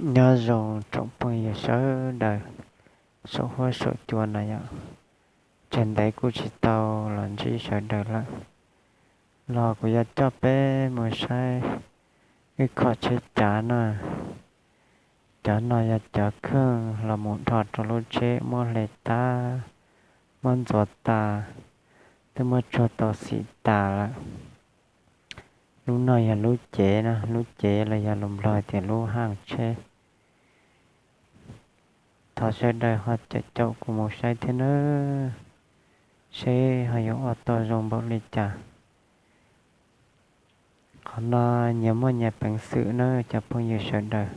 Nyob zoo tsoom phooj ywg sawv daws saum huab saum cua na yom. Tseg ntev kuj tsis tau los ntsib sawv daws lawm, los kuv yuav coj peb mus saib ib qho tsheb cav na. Cov no yog cov kheej los mus dhos rau lub tsheb muab hle tag, muab ntxuav tas, twb muab tsuag tau xim tas lawm. Lub no yog lub cev na, lub cev los yog lus Nplog tias lub haaj tsheb. Thov sawv daws ho caum caum kuv mus saib thiab nawb, seb ho yuav ua tau zoo npaum li cas. Qhov no nyias muaj nyias peev xwm nawb cov phooj ywg sawv daws.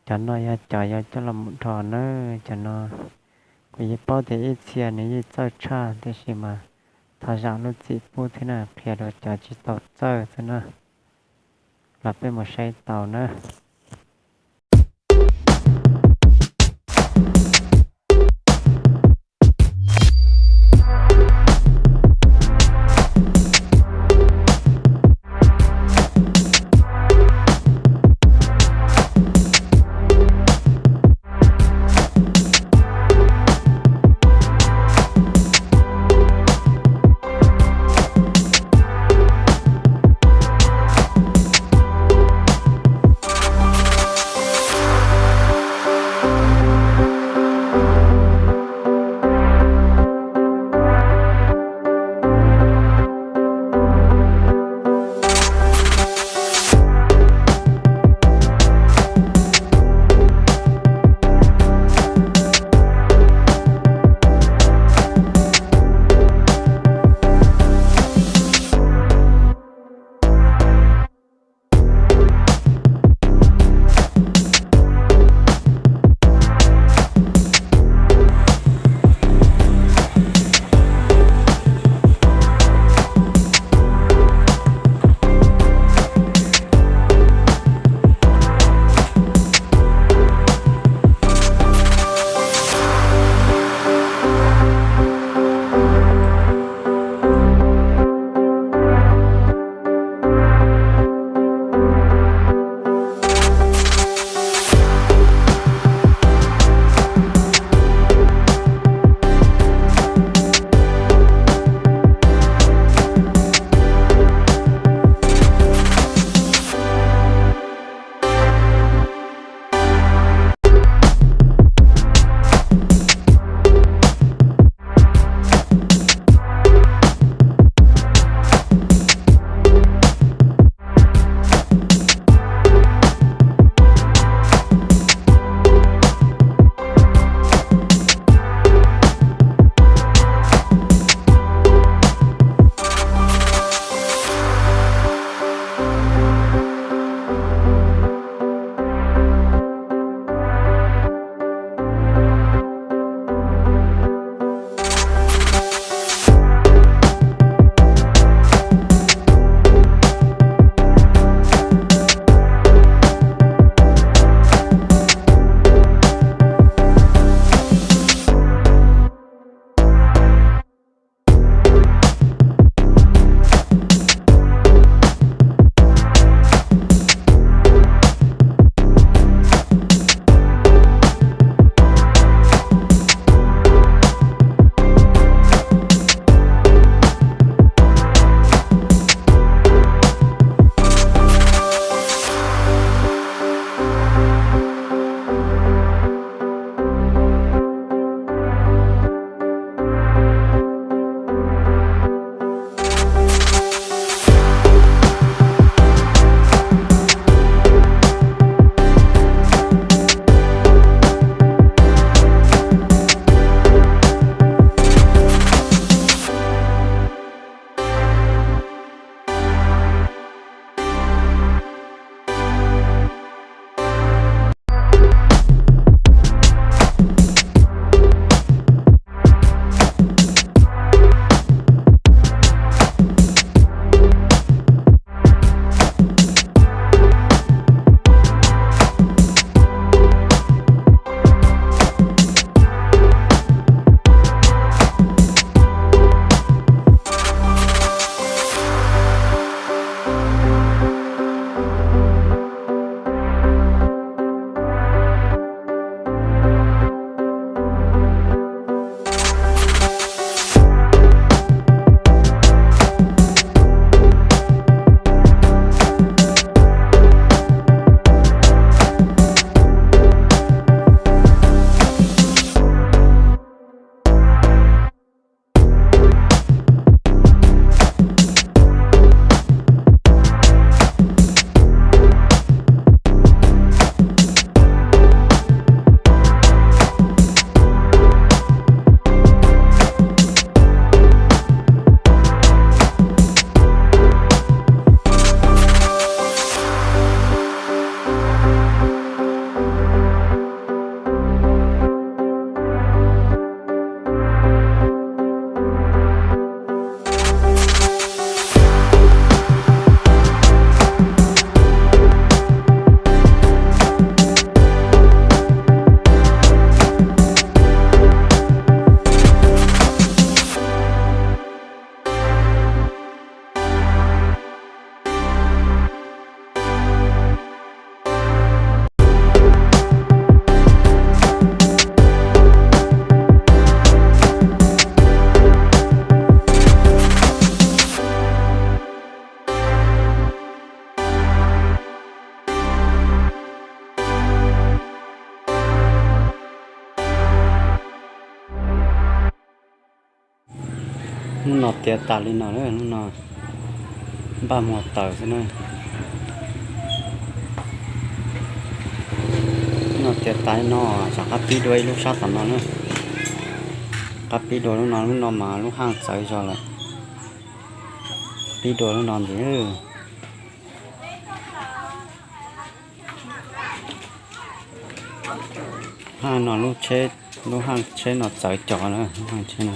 Cov no yog cov yuav coj los mus dhos nawb. Cov no kuv yeej paub tias ib txhia nws yeej txawj tshaj, tiam sis mas thov zam lub txim pub thiab na, qhia rau cov tsis tau txawj xwb na, los peb mus saib tau nawb. Lub no tiav tas li no, lub no npaj muag taws xwb na. Lub no tiav tas li no, rov qab pib dua ib lub sab tom no na. Rov qab pib dua lub no, lub no mas lub haj txawv zog lawm. Pib dua lub no ntxiv. Haj no lub tsheb, lub haj tsheb no txawv cov lawm, lub haj tsheb no.